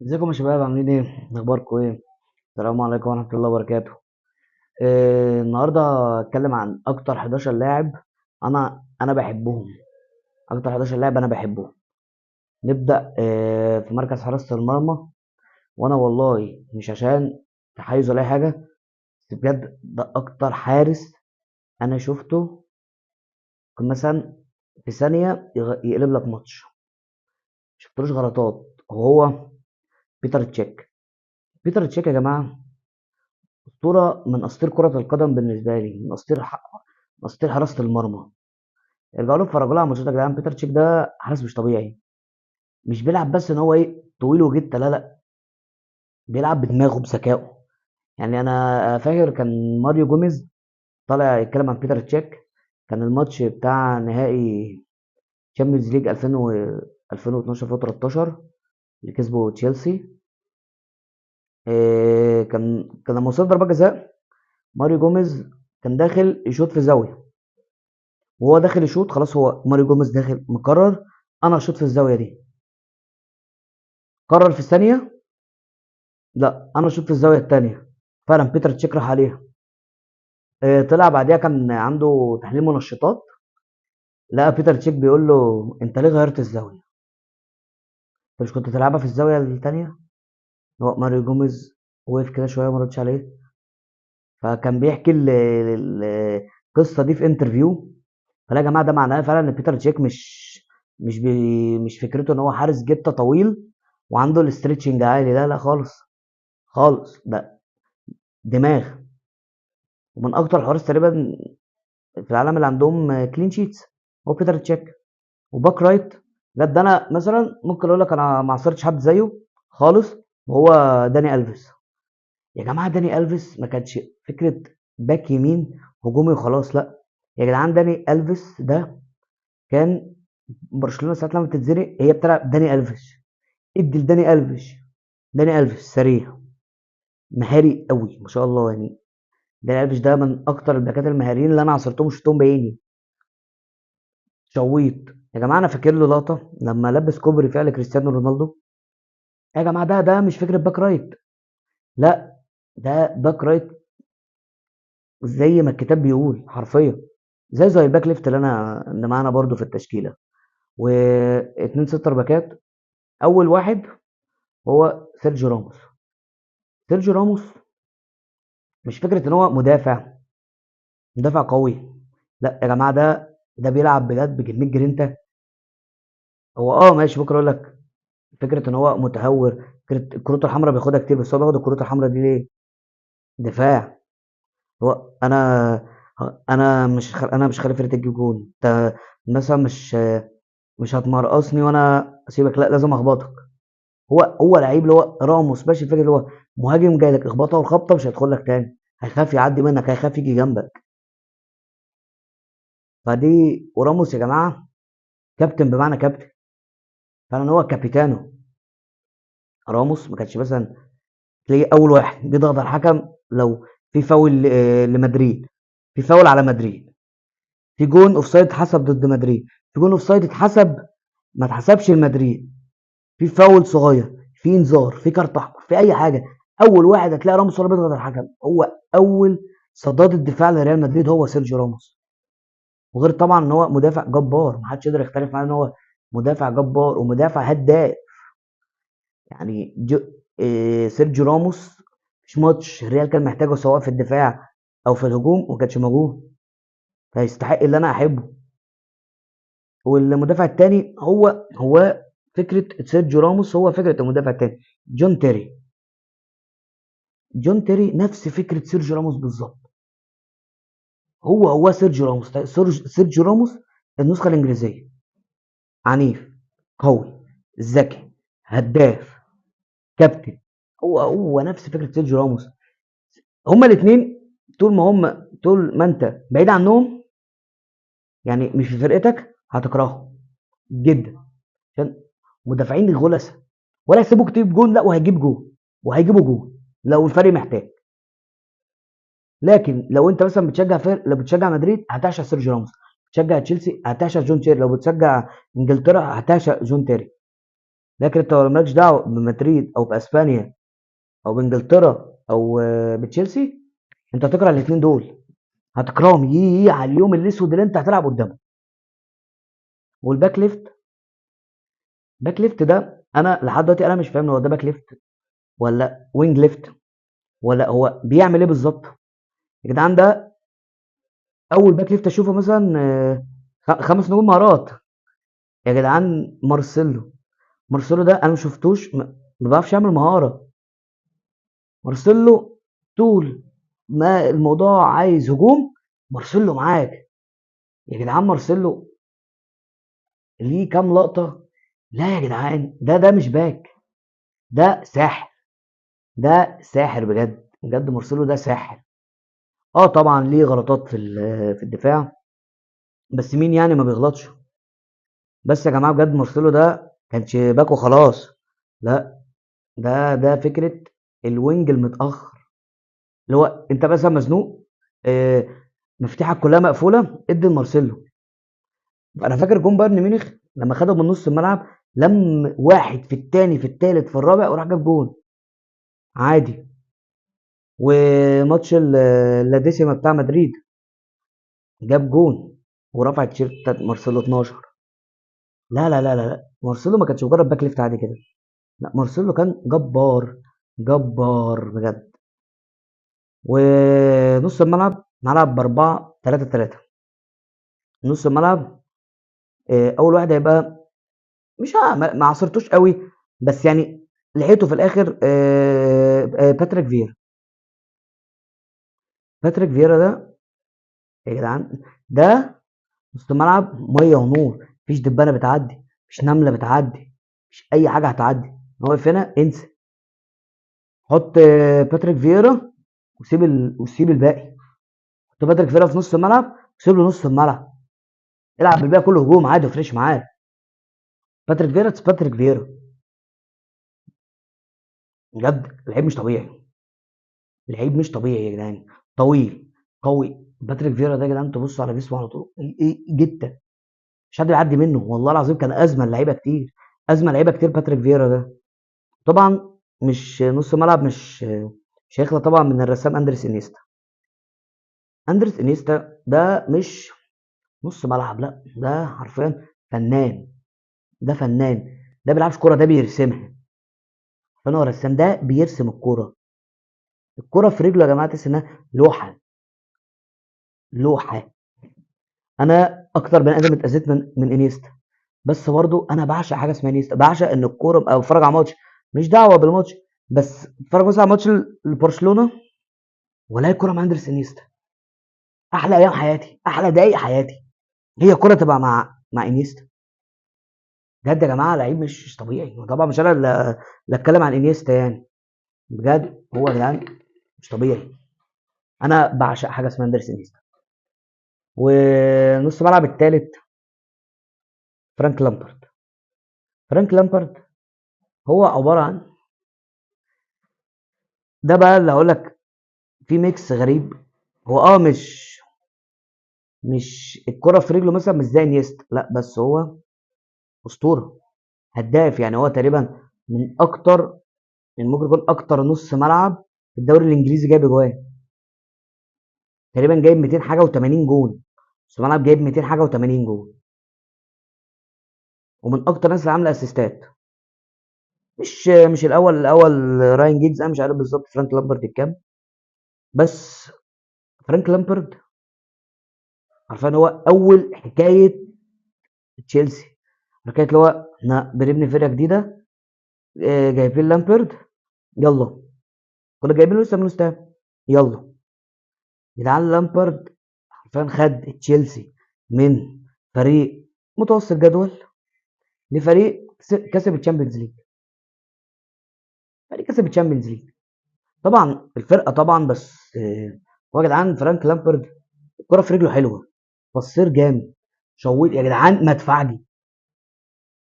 ازيكم يا شباب؟ عاملين ايه؟ اخباركم ايه؟ السلام عليكم ورحمة الله وبركاته. النهارده هتكلم عن اكتر 11 لاعب انا بحبهم. اكتر 11 لاعب انا بحبهم. نبدا في مركز حراسة المرمى، وانا والله مش عشان تحيز ولا اي حاجة، بس بجد ده اكتر حارس انا شفته ممكن مثلا في ثانية يقلب لك ماتش، شفتلوش غلطات، وهو بيتر تشيك. بيتر تشيك يا جماعة اسطورة من اساطير كره القدم بالنسبة لي، من اساطير حراسة المرمى. ارجعوا له اتفرجوا له على ماتشات يا جدعان. بيتر تشيك ده حارس مش طبيعي، مش بيلعب بس ان هو ايه طويل وجته، لا لا، بيلعب بدماغه بذكائه. انا فاكر كان ماريو جوميز طالع يتكلم عن بيتر تشيك، كان الماتش بتاع نهائي Champions League 2012 2013 اللي كسبه تشيلسي. كان لما وصل ضربة جزاء ماريو جوميز كان داخل يشوط في زاوية، وهو داخل يشوط خلاص، هو ماريو جوميز داخل مقرر انا هشوط في الزاوية دي، قرر في الثانية لا انا هشوط في الزاوية التانية، فعلا بيتر تشيك راح عليها. طلع بعديها كان عنده تحليل منشطات، لقى بيتر تشيك بيقول له انت ليه غيرت الزاوية؟ انت مش كنت تلعبها في الزاوية التانية؟ هو ماريو جوميز وقف كده شوية ما ردش عليه، فكان بيحكي القصة دي في interview. فلا يا جماعة ده معناه فعلا ان بيتر تشيك مش فكرته ان هو حارس جته طويل وعنده ال stretching عالي، لا لا خالص خالص، ده دماغ. ومن اكتر الحراس تقريبا في العالم اللي عندهم clean sheets هو بيتر تشيك. و back right لا ده انا مثلا ممكن اقول لك انا ما عصرتش حد زيه خالص، وهو داني الفيس. يا جماعة داني الفيس ما كانتش فكرة باك يمين هجومي وخلاص، لا يا جدعان داني الفيس ده كان برشلونة ساعة لما بتتزنق هي بتلعب داني الفيس، ادي لداني الفيس. داني الفيس سريع مهاري قوي ما شاء الله، داني الفيس ده من اكتر الباكات المهاريين اللي انا عاصرتهم وشفتهم بعيني. شويط يا جماعة، انا فاكر له لقطة لما لبس كوبري فعل كريستيانو رونالدو. يا جماعة ده مش فكرة back right، لا ده back right زي ما الكتاب بيقول حرفيا، زي ال back left اللي معانا برضو في التشكيلة. واتنين center باكات، اول واحد هو سيرجيو راموس. سيرجيو راموس مش فكرة ان هو مدافع قوي، لا يا جماعة ده بيلعب بجد بكمية جرينتا. هو ماشي ممكن اقول لك فكرة ان هو متهور، فكرة الكروت الحمراء بياخدها كتير، بس هو بياخد الكروت الحمراء دي ليه؟ دفاع. هو انا مش خلي فرقتي تجيب جون، انت مثلا مش هتمرقصني وانا اسيبك، لا لازم اخبطك. هو لعيب اللي هو راموس ماشي، الفكرة اللي هو مهاجم جاي لك اخبطه والخبطه مش هيدخل لك تاني، هيخاف يعدي منك، هيخاف يجي جنبك. فدي وراموس يا جماعة كابتن بمعنى كابتن، فعلا هو كابيتانو. راموس ما كانش مثلا تلاقيه اول واحد بيضغط على الحكم لو في فاول لمدريد، في فاول على مدريد، في جون offside اتحسب ضد مدريد، في جون offside اتحسب ما اتحسبش لمدريد، في فاول صغير، في انذار، في كارت احمر، في اي حاجة، اول واحد هتلاقي راموس هو اللي بيضغط على الحكم. هو اول صداد الدفاع لريال مدريد هو سيرجيو راموس. وغير طبعا ان هو مدافع جبار، ما حدش يقدر يختلف معاه ان هو مدافع جبار ومدافع هداف. سيرجيو راموس مش ماتش الريال كان محتاجه سواء في الدفاع او في الهجوم وما كانش موجود، فيستحق اللي انا احبه. والمدافع الثاني هو فكرة سيرجيو راموس، هو فكرة المدافع الثاني جون تيري. جون تيري نفس فكرة سيرجيو راموس بالظبط، هو سيرجيو راموس. سيرجيو راموس النسخة الانجليزية، عنيف قوي ذكي هداف كابتن، هو نفس فكرة سيرجيو راموس. هما الاثنين طول ما انت بعيد عنهم، يعني مش في فرقتك، هتكرههم جدا، عشان مدافعين غلسه، ولا يسيبوك تجيب جون، لا وهيجيب جون وهيجيبوا جون لو الفريق محتاج. لكن لو انت مثلا بتشجع فرق، لو بتشجع مدريد هتعشق سيرجيو راموس، بتشجع تشيلسي هتعشق جون تيري، لو بتشجع انجلترا هتعشق جون تيري. لكن انت لو مالكش دعوه بمدريد او باسبانيا او بانجلترا او بتشيلسي، انت هتكره الاثنين دول، هتكرههم يي على اليوم الاسود اللي انت هتلعب قدامه. وال back left، back left ده انا لحد دلوقتي انا مش فاهم هو ده back left ولا wing left ولا هو بيعمل ايه بالظبط يا جدعان. ده اول back left اشوفه مثلا 5 نجوم مهارات يا جدعان. مارسيلو ده انا ما شفتوش، ما بيعرفش يعمل مهارة. مارسيلو طول ما الموضوع عايز هجوم مارسيلو معاك يا جدعان. مارسيلو ليه كام لقطة، لا يا جدعان ده مش back، ده ساحر، ده ساحر بجد بجد. مارسيلو ده ساحر. طبعا ليه غلطات في الدفاع، بس مين يعني ما بيغلطش؟ بس يا جماعة بجد مارسيلو ده كانش back وخلاص، لا ده فكرة ال wing المتاخر، اللي هو انت مثلا مزنوق، مفتاحك كلها مقفولة، ادي لمارسيلو. انا فاكر جون بايرن ميونخ لما خده من نص الملعب، لم واحد في التاني في التالت في الرابع وراح جاب جون عادي. وماتش اللاديسيما بتاع مدريد جاب جون ورفع التيشيرت بتاعت مارسيلو 12. لا لا لا لا لا، مارسيلو ما كانش مجرد back left عادي كده، لا مارسيلو كان جبار جبار بجد. ونص الملعب ملعب بأربعة تلاتة تلاتة. نص الملعب، أول واحد هيبقى مش ما عصرتوش قوي، بس لحقته في الآخر، باتريك فييرا. باتريك فييرا ده يا جدعان ده نص الملعب مية ونور، مفيش دبانه بتعدي، مفيش نملة بتعدي، مفيش اي حاجة هتعدي. هو واقف هنا انسى، حط باتريك فييرا وسيب الباقي. حط باتريك فييرا في نص الملعب وسيب له نص الملعب، العب بالباقي كله هجوم عادي وفريش معاه. باتريك فييرا، باتريك فييرا بجد لعيب مش طبيعي، لعيب مش طبيعي يا جدعان، طويل قوي. باتريك فييرا ده يا جدعان تبص على جسمه على طول ايه جته، مش حد بيعدي منه والله العظيم. كان ازمة لعيبة كتير، ازمة لعيبة كتير باتريك فييرا ده. طبعا مش نص ملعب، مش هيخلى طبعا من الرسام اندريس انيستا. اندريس انيستا ده مش نص ملعب، لا ده حرفيا فنان، ده فنان، ده بيلعبش كورة، ده بيرسمها. فانا هو رسام، ده بيرسم الكورة، الكورة في رجله يا جماعة تحس انها لوحة، لوحة. انا اكتر بني ادم اتاذيت من انيستا، بس برضو انا بعشق حاجة اسمها انيستا، بعشق ان الكورة، او اتفرج على ماتش مش دعوه بالماتش، بس اتفرج مثلا على ماتش لبرشلونة ولا الكورة مع اندريس انيستا، احلى ايام حياتي، احلى دقايق حياتي هي الكورة تبقى مع انيستا. بجد يا جماعة لعيب مش طبيعي. طبعا مش انا اللي اتكلم عن انيستا بجد هو يا جدعان مش طبيعي. انا بعشق حاجة اسمها اندريس انيستا. ونص ملعب الثالث فرانك لامبارد. فرانك لامبارد هو عبارة عن ده بقى اللي هقول لك في mix غريب. هو مش الكره في رجله مثلا مش زي انيستا، لا بس هو اسطورة هداف. هو تقريبا من اكتر، يعني ممكن يكون اكتر نص ملعب في الدوري الانجليزي جايب اجوان، تقريبا جايب ميتين حاجة وتمانين جون. نص ملعب جايب ميتين حاجة وتمانين جون، ومن اكتر الناس اللي عامله اسيستات. مش الاول راين جيجز، انا مش عارف بالظبط فرانك لامبرد كام، بس فرانك لامبرد عارفين هو اول حكاية تشيلسي، حكاية اللي هو احنا بنبني فرقه جديدة، جايبين لامبرد يلا، كنا جايبينه لسه من وست هام، يلا جدعان. لامبرد حرفيا خد تشيلسي من فريق متوسط جدول لفريق كسب الشامبيونز ليج، فريق كسب الشامبيونز ليج. طبعا الفرقة طبعا، بس هو يا جدعان فرانك لامبرد الكره في رجله حلوة، بصير جامد، شويط يا جدعان، مدفعجي.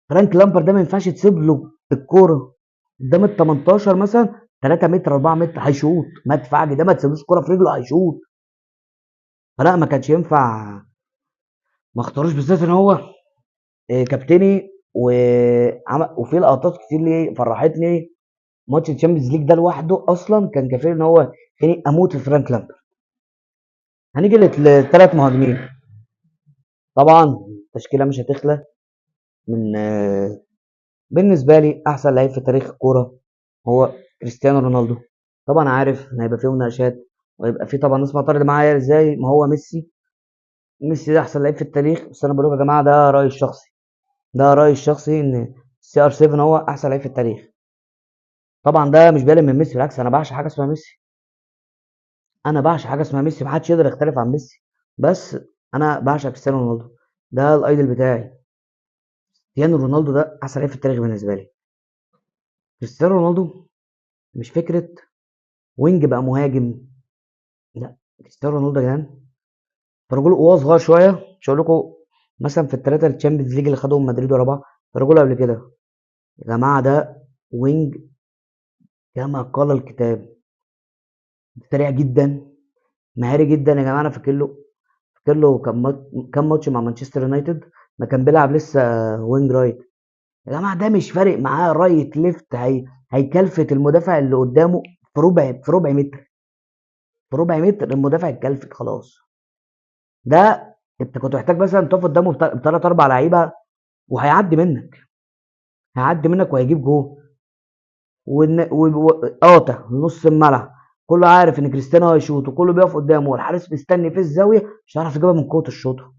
فرانك لامبرد ده ما ينفعش تسيب له الكورة قدام ال 18 مثلا 3 متر 4 متر هيشوط، مدفعجي ده ما تسيبلوش الكورة في رجله هيشوط. فلا ما كانش ينفع ما اختاروش، بالذات ان هو كابتني وفي لقطات كتير ليه فرحتني. ماتش ال Champions League ده لوحده اصلا كان كفيل ان هو خليني اموت في فرانك لامبرد. هنيجي للثلاث مهاجمين. طبعا التشكيلة مش هتخلى من بالنسبة لي احسن لعيب في تاريخ الكورة هو كريستيانو رونالدو. طبعا عارف ان هيبقى فيه مناقشات وهيبقى فيه طبعا ناس معترضة معايا ازاي ما هو ميسي، ميسي ده احسن لعيب في التاريخ، بس انا بقول لكم يا جماعة ده رايي الشخصي، ده رايي الشخصي ان CR 7 هو احسن لعيب في التاريخ. طبعا ده مش بيقلل من ميسي، بالعكس انا بعشق حاجة اسمها ميسي، انا بعشق حاجة اسمها ميسي، محدش يقدر يختلف عن ميسي، بس انا بعشق كريستيانو رونالدو، ده ال idol بتاعي. كريستيانو رونالدو ده احسن لعيب في التاريخ بالنسبة لي. كريستيانو رونالدو مش فكرة wing بقى مهاجم، لا، كريستيانو رونالدو يا جدعان فرجوله وهو صغير شوية، مش هقول لكم مثلا في الثلاثة ال Champions League اللي خدهم مدريد ورا بعض فرجوله قبل كده يا جماعة، ده wing كما قال الكتاب، سريع جدا، مهاري جدا يا جماعة. انا فاكر له كام ماتش مع مانشستر يونايتد ما كان بيلعب لسه wing right يا جماعة، ده مش فارق معاه right left، هيكلفت المدافع اللي قدامه في ربع متر، في ربع متر المدافع اتكلفت خلاص. ده انت كنت محتاج مثلا تقف قدامه بتلات اربع لعيبة وهيعدي منك، هيعدي منك وهيجيب جول. قاطع نص الملعب، كله عارف ان كريستيانو هيشوط وكله بيقف قدامه والحارس مستني في الزاوية مش هيعرف يجيبها من قوة الشوطه.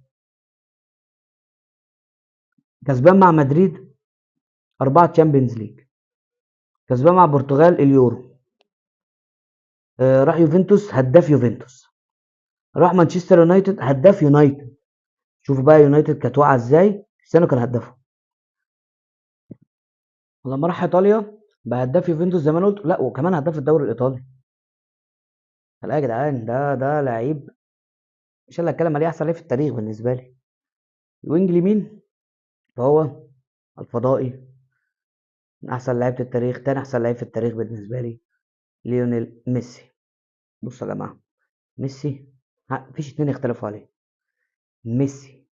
كسبان مع مدريد 4 Champions League، كسبان مع البرتغال اليورو، راح يوفنتوس هداف يوفنتوس، راح مانشستر يونايتد هداف يونايتد. شوفوا بقى يونايتد كانت واقعه ازاي، كريستيانو كان هدافه. ولما راح ايطاليا بقى هداف يوفنتوس زي ما انا قلت، لا وكمان هداف الدوري الايطالي. لا يا جدعان ده لعيب مش اللي هتكلم عليه، احسن لعيب في التاريخ بالنسبة لي. ال wing اليمين فهو الفضائي، من احسن لعيبة التاريخ، تاني احسن لعيب في التاريخ بالنسبة لي ليونيل ميسي. بصوا يا جماعة، ميسي مفيش اتنين يختلفوا عليه، ميسي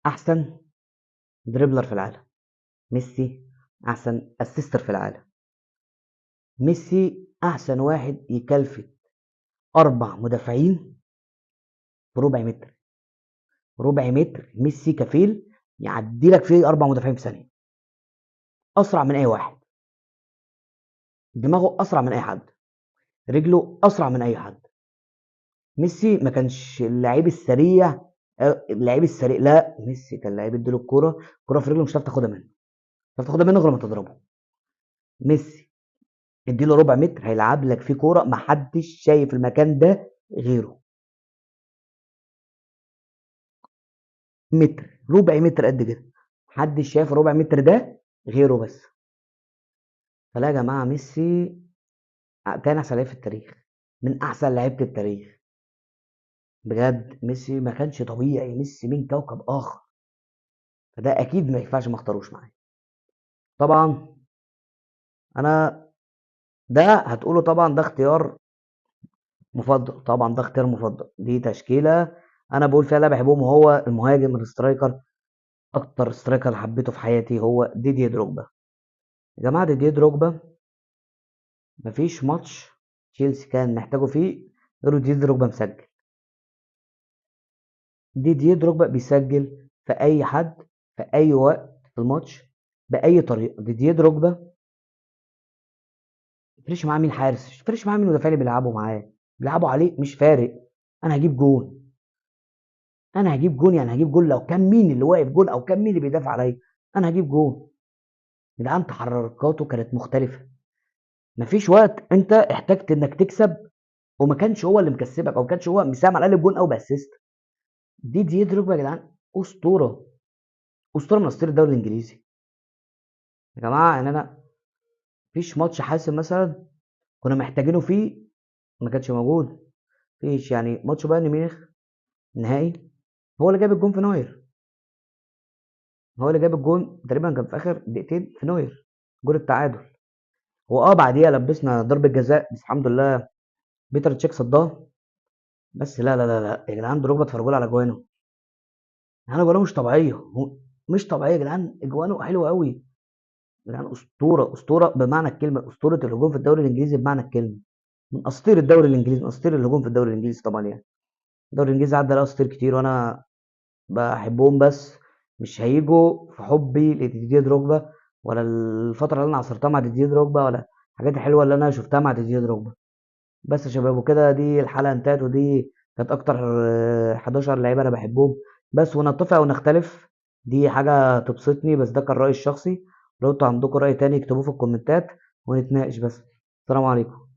احسن dribbler في العالم، ميسي احسن assister في العالم، ميسي احسن واحد يكلفت 4 مدافعين في ربع متر، ربع متر ميسي كفيل يعدي لك فيه 4 مدافعين في ثانية، اسرع من اي واحد، دماغه اسرع من اي حد، رجله اسرع من اي حد. ميسي ما كانش اللعيب السريع، اللعيب السريع لا، ميسي كان لعيب اديله الكورة، الكورة في رجله مش هتعرف تاخدها منه، مش هتعرف تاخدها منه غير ما تضربه. ميسي اديله ربع متر هيلعب لك فيه كورة ما حدش شايف المكان ده غيره، متر، ربع متر قد كده، محدش شايف ربع متر ده غيره بس. فلا يا جماعة، ميسي تاني احسن لعيب في التاريخ، من احسن لعيبة التاريخ بجد. ميسي ما كانش طبيعي، ميسي من كوكب اخر، فده اكيد ما ينفعش ما اختاروش معايا. طبعا انا ده هتقوله طبعا ده اختيار مفضل، طبعا ده اختيار مفضل، دي تشكيله انا بقول فيها لا بحبهم، وهو المهاجم ال striker، اكتر striker حبيته في حياتي هو ديدييه دروجبا. يا جماعة ديدييه دروجبا مفيش ماتش تشيلسي كان محتاجه فيه غير ديدييه دروجبا مسجل. ديدييه دروجبا بيسجل في اي حد في اي وقت في الماتش باي طريقه. ديدييه دروجبا مفرقش معاه مين حارس، مش فارقش معاه مين المدافعين اللي بيلعبوا معاه، بيلعبوا عليه مش فارق، انا هجيب جون، انا هجيب جون، يعني هجيب جون لو كان مين اللي واقف جون او كان مين اللي بيدافع عليا، انا هجيب جون. يا جدعان تحركاته كانت مختلفة، مفيش وقت انت احتجت انك تكسب وما كانش هو اللي مكسبك او ما كانش هو مساهم على الاقل بجون او ب assist. ديدييه دروجبا يا جدعان اسطورة، اسطورة من اساطير الدوري الانجليزي يا جماعة. يعني انا مفيش ماتش حاسم مثلا كنا محتاجينه فيه ما كانش موجود، مفيش. يعني ماتش بايرن ميونخ النهائي هو اللي جاب الجون في نوير، هو اللي جاب الجون تقريبا كان في اخر دقيقتين في نوير، جول التعادل. هو بعديها لبسنا ضربة جزاء بس الحمد لله بيتر تشيك صدها. بس لا لا لا لا يا جدعان، دروجبا اتفرجوا له على جوانه، انا جوانه مش طبيعية، هو مش طبيعية يا جدعان، اجوانه حلوة قوي يا جدعان، اسطورة، اسطورة بمعنى الكلمة، اسطورة الهجوم في الدوري الانجليزي بمعنى الكلمة، من اساطير الدوري الانجليزي، من اساطير الهجوم في الدوري الانجليزي طبعا. يعني الدوري الانجليزي عدى على اساطير كتير وانا بحبهم، بس مش هيجوا في حبي لديديه دروجبا، ولا الفترة اللي انا عاصرتها مع ديديه دروجبا، ولا الحاجات الحلوة اللي انا شفتها مع ديديه دروجبا. بس يا شباب وكده دي الحلقة انتهت، ودي كانت اكتر 11 لعيبة انا بحبهم بس، ونتفق ونختلف دي حاجة تبسطني، بس ده كان رايي الشخصي. لو انتوا عندكم راي تاني اكتبوه في الكومنتات ونتناقش. بس السلام عليكم.